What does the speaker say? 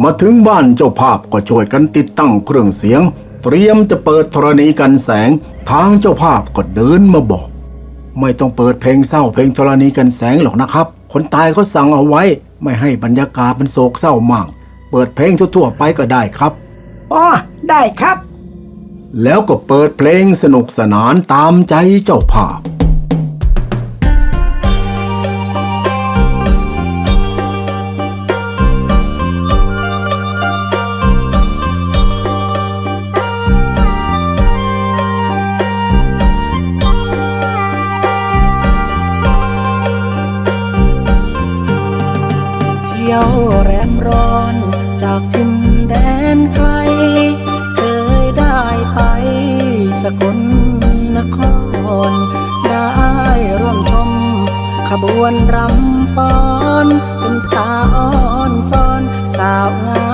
ມາເຖິງບ້ານເຈົ້າພາບກໍຊ່ວຍກັນຕິດຕັ້ງເຄື່ອງສຽງ ຕຽມຈະເປີດທໍລະນີກັນແສງ. ທາງເຈົ້າພາບກໍເດີນມາບອກ, ໄມ່ຕ້ອງເປີດເພງເສົ້າເພງທໍລະນີກັນແສງຫຼອກນະຄັບ. ຄົນຕາຍເຂົາສັ່ງເອົາໄວ້ ໄມ່ໃຫ້ບັນຍາກາດມັນໂສກເສົ້າມາກ. ເປີດເພງທົ່ວໆໄປກໍໄດ້ຄັບ. ອໍ ໄດ້ຄັບ. ແລ້ວກໍເປີດເພງສະໜຸກສະໜານຕາມໃຈເຈົ້າພາບ. ທ່ຽວແລມຮ້ອນຈາກຖິ່ນແດນໄກ ເຄີຍໄດ້ໄປສະກົນນະຄອນ ໄດ້ຮ່ວມຊົມຂະບວນລຳຟ້ອນ ເປັນຕາອອນຊອນສາວງາມ